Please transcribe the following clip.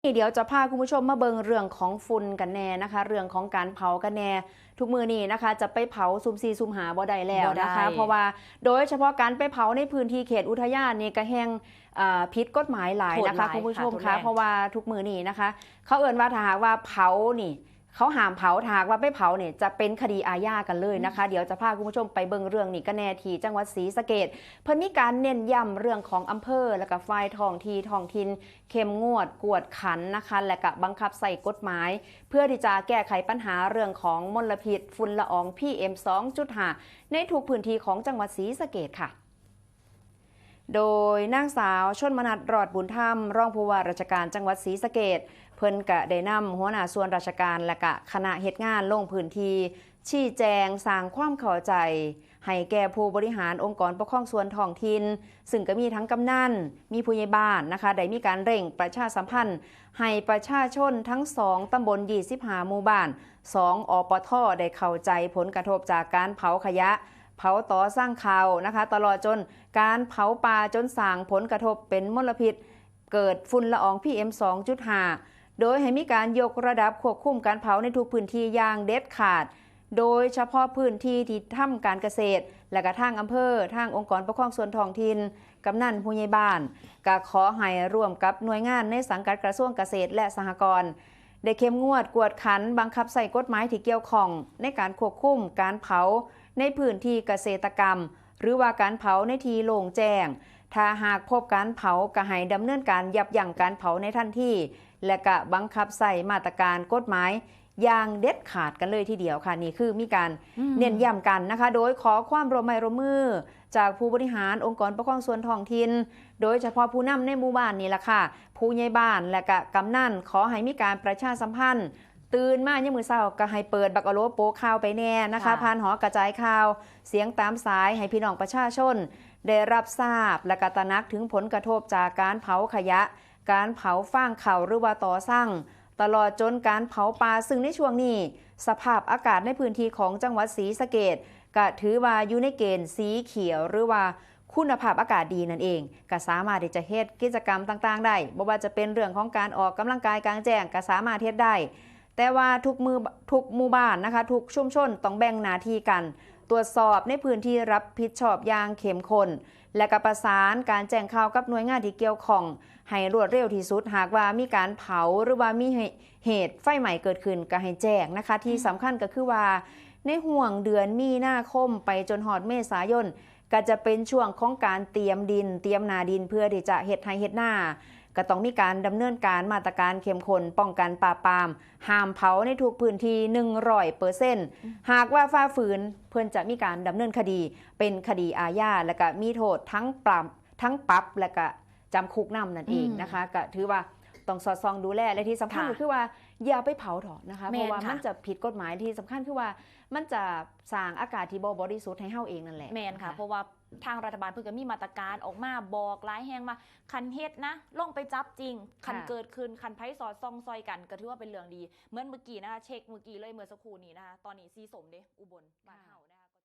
ນີ້ດຽວຈະພາຄຸນຜູ້ຊົມມາເບິ່ງເລື່ອງຂອງຝຸ່ນກັນແດ່ນະຄະ, ເລື່ອງຂອງການເຜົາກັນແດ່. ທຸກມື້ນີ້ນະຄະ ຈະໄປເຜົາຊຸ່ມສີ່ຊຸ່ມຫ້າບໍ່ໄດ້ແລ້ວນະຄະ ບໍ່ໄດ້ ເພາະວ່າໂດຍສະເພາະການໄປເຜົາໃນພື້ນທີ່ເຂດອຸທະຍານນີ້ກະແຮ່ງ ເອີ ຜິດກົດໝາຍຫຼາຍນະຄະ ໂຫດຫຼາຍ ຄຸນຜູ້ຊົມ ຄ່າ ຄະ ທຸນແຮງ ເພາະວ່າທຸກມື້ນີ້ນະຄະ ເຂົາເອີ້ນວ່າຖ້າຫາກວ່າເຜົານີ້ ເຂົາຫ້າມເຜົາ, ຖ້າຫາກວ່າໄປເຜົານີ້ ຈະເປັນຄະດີອາຍາກັນເລີຍນະຄະ. ອືມ ດຽວຈະພາຄຸນຜູ້ຊົມໄປເບິ່ງເລື່ອງນີ້ກັນແດ່ ທີ່ຈັງຫວັດສີສະເກດ ເພິ່ນມີການເນັ້ນຢ້ຳເລື່ອງຂອງອຳເພີ ແລະກະຝ່າຍທ້ອງທີ່ທ້ອງຖິ່ນ ເຂັ້ມງວດກວດຂັນນະຄະ ແລະກະບັງຄັບໃຊ້ກົດໝາຍ ເພື່ອທີ່ຈະແກ້ໄຂບັນຫາເລື່ອງຂອງມົນລະພິດຝຸ່ນລະອອງ ພີເອັມ ສອງຈຸດຫ້າ ໃນທຸກພື້ນທີ່ຂອງຈັງຫວັດສີສະເກດຄ່ະ. ໂດຍນາງສາວ ຊົນມະນັດ ຣອດບຸນທຳ ຮອງຜູ້ວ່າລາຊະການຈັງຫວັດສີສະເກດ ເພິ່ນກະໄດ້ນຳຫົວໜ້າສ່ວນລາຊະການ ແລະກະຄະນະເຮັດງານລົງພື້ນທີ່ ຊີ້ແຈງສ້າງຄວາມເຂົ້າໃຈໃຫ້ແກ່ຜູ້ບໍລິຫານອົງກອນປົກຄອງສ່ວນທ້ອງຖິ່ນ ຊຶ່ງກະມີທັງກຳນັນ, ມີຜູ້ໃຫຍ່ບ້ານນະຄະ ໄດ້ມີການເລັ່ງປະຊາສຳພັນໃຫ້ປະຊາຊົນທັງສອງຕຳບົນ ຊາວຫ້າ ໝູ່ບ້ານ ສອງ ອປທ ໄດ້ເຂົ້າໃຈຜົນກະທົບຈາກການເຜົາຂະຫຍະ, ເຜົາຕໍສັງເຂົ້ານະຄະ ຕະຫຼອດຈົນການເຜົາປ່າ ຈົນສ້າງຜົນກະທົບເປັນມົນລະພິດ ເກີດຝຸ່ນລະອອງ ພີເອັມ ສອງຈຸດຫ້າ ໂດຍໃຫ້ມີການຍົກລະດັບຄວບຄຸມການເຜົາໃນທຸກພື້ນທີ່ຢ່າງເດັດຂາດ ໂດຍສະເພາະພື້ນທີ່ທີ່ທຳການກະເສດ ແລະກະທາງອຳເພີ, ທາງອົງກອນປົກຄອງສ່ວນທ້ອງຖິ່ນ, ກຳນັນ, ຜູ້ໃຫຍ່ບ້ານ ກະຂໍໃຫ້ຮ່ວມກັບໜ່ວຍງານໃນສັງກັດກະຊວງກະເສດ ແລະ ສະຫະກອນ ໄດ້ເຂັ້ມງວດກວດຂັນ ບັງຄັບໃຊ້ກົດໝາຍທີ່ກ່ຽວຂ້ອງໃນການຄວບຄຸມການເຜົາໃນພື້ນທີ່ກະເສດຕະກຳ ຫຼືວ່າການເຜົາໃນທີ່ໂລ່ງແຈ້ງ. ຖ້າຫາກພົບການເຜົາ ກະໃຫ້ດຳເນີນການຢັບຢັ້ງການເຜົາໃນທັນທີ ແລະກະບັງຄັບໃຊ້ມາດຕະການກົດໝາຍຢ່າງເດັດຂາດກັນເລີຍທີດຽວຄ່ະ. ນີ້ຄືມີການ ອືມ ເນັ້ນຢ້ຳກັນນະຄະ ໂດຍຂໍຄວາມຮ່ວມໄມ້ຮ່ວມມືຈາກຜູ້ບໍລິຫານອົງກອນປົກຄອງສ່ວນທ້ອງຖິ່ນ ໂດຍສະເພາະຜູ້ນຳໃນໝູ່ບ້ານນີ້ລະຄ່ະ ຜູ້ໃຫຍ່ບ້ານ ແລະກະກຳນັນ ຂໍໃຫ້ມີການປະຊາສຳພັນ ຕື່ນມາຍາມມື້ເຊົ້າກະໃຫ້ເປີດບັກອາໂລໂປະຂ່າວໄປແດ່ນະຄະ ຄ່ະ ຜ່ານຫໍກະຈາຍຂ່າວ ສຽງຕາມສາຍ ໃຫ້ພີ່ນ້ອງປະຊາຊົນໄດ້ຮັບຊາບ ແລະກະຕະໜັກເຖິງຜົນກະທົບຈາກການເຜົາຂະຫຍະ, ການເຜົາຟາງເຂົ້າ ຫຼືວ່າຕໍສັງ ຕະຫຼອດຈົນການເຜົາປ່າ ຊຶ່ງໃນຊ່ວງນີ້ສະພາບອາກາດໃນພື້ນທີ່ຂອງຈັງຫວັດສີສະເກດ ກະຖືວ່າຢູ່ໃນເກນສີຂຽວ ຫຼືວ່າຄຸນນະພາບອາກາດດີນັ້ນເອງ ກະສາມາດທີ່ຈະເຮັດກິດຈະກຳຕ່າງໆໄດ້ ບໍ່ວ່າຈະເປັນເລື່ອງຂອງການອອກກຳລັງກາຍກາງແຈ້ງ ກະສາມາດເຮັດໄດ້. ແຕ່ວ່າທຸກມື້ ທຸກໝູ່ບ້ານນະຄະ ທຸກຊຸມຊົນຕ້ອງແບ່ງໜ້າທີ່ກັນ ຕວດສອບໃນພື້ນທີ່ຮັບຜິດຊອບຢ່າງເຂັ້ມຂຸ້ນ ແລະກະປະສານການແຈ້ງຂ່າວກັບໜ່ວຍງານທີ່ກ່ຽວຂ້ອງໃຫ້ລວດເລັວທີ່ສຸດ. ຫາກວ່າມີການເຜົາ ຫຼືວ່າມີເຫດໄຟໄໝ້ເກີດຂຶ້ນ ກະໃຫ້ແຈ້ງນະຄະ. ທີ່ສຳຄັນກະຄືວ່າ ໃນຫ່ວງເດືອນມີນາຄົມໄປຈົນຮອດເມສາຍົນ ກະຈະເປັນຊ່ວງຂອງການຕຽມດິນ, ຕຽມໜ້າດິນເພື່ອທີ່ຈະເຮັດໄຮ່ເຮັດນາ ກະຕ້ອງມີການດຳເນີນການມາດຕະການເຂັ້ມຂຸ້ນ ປ້ອງກັນປາບປາມ ຫ້າມເຜົາໃນທຸກພື້ນທີ່ ໜຶ່ງຮ້ອຍເປີເຊັນ. ຫາກວ່າຝ່າຝືນ ເພິ່ນຈະມີການດຳເນີນຄະດີເປັນຄະດີອາຍາ ແລະກະມີໂທດທັງປັບ ທັງປັບ ແລະກະຈຳຄຸກນຳນັ້ນເອງນະຄະ. ອືມ ກະຖືວ່າຕ້ອງສອດສ່ອງດູແລ ແລະທີ່ສຳຄັນ ຄ່ະ ກະຄືວ່າຢ່າໄປເຜົາເຖາະນະຄະ ແມ່ນ ເພາະວ່າ ຄ່ະ ມັນຈະຜິດກົດໝາຍ. ທີ່ສຳຄັນຄືວ່າມັນຈະສ້າງອາກາດທີ່ບໍ່ບໍລິສຸດໃຫ້ເຮົາເອງນັ້ນແຫຼະ. ແມ່ນຄ່ະ ນະຄະ ເພາະວ່າທາງລັດຖະບານເພິ່ນກະມີມາດຕະການອອກມາບອກຫຼາຍແຫ່ງວ່າ ຄັນເຮັດນະ ລອງໄປຈັບຈິງ, ຄັນ ຄ່ະ ເກີດຂຶ້ນ ຄັນໃຜສອດສ່ອງຊ່ອຍກັນ ກະຖືວ່າເປັນເລື່ອງດີ. ເໝືອນມື້ກີ້ນະຄະ ເຊັກມື້ກີ້ເລີຍ ເມື່ອສັກຄູ່ນີ້ນະຄະ ຕອນນີ້ສີສົ້ມເດ້ ອຸບົນ ບ້ານເຮົາ.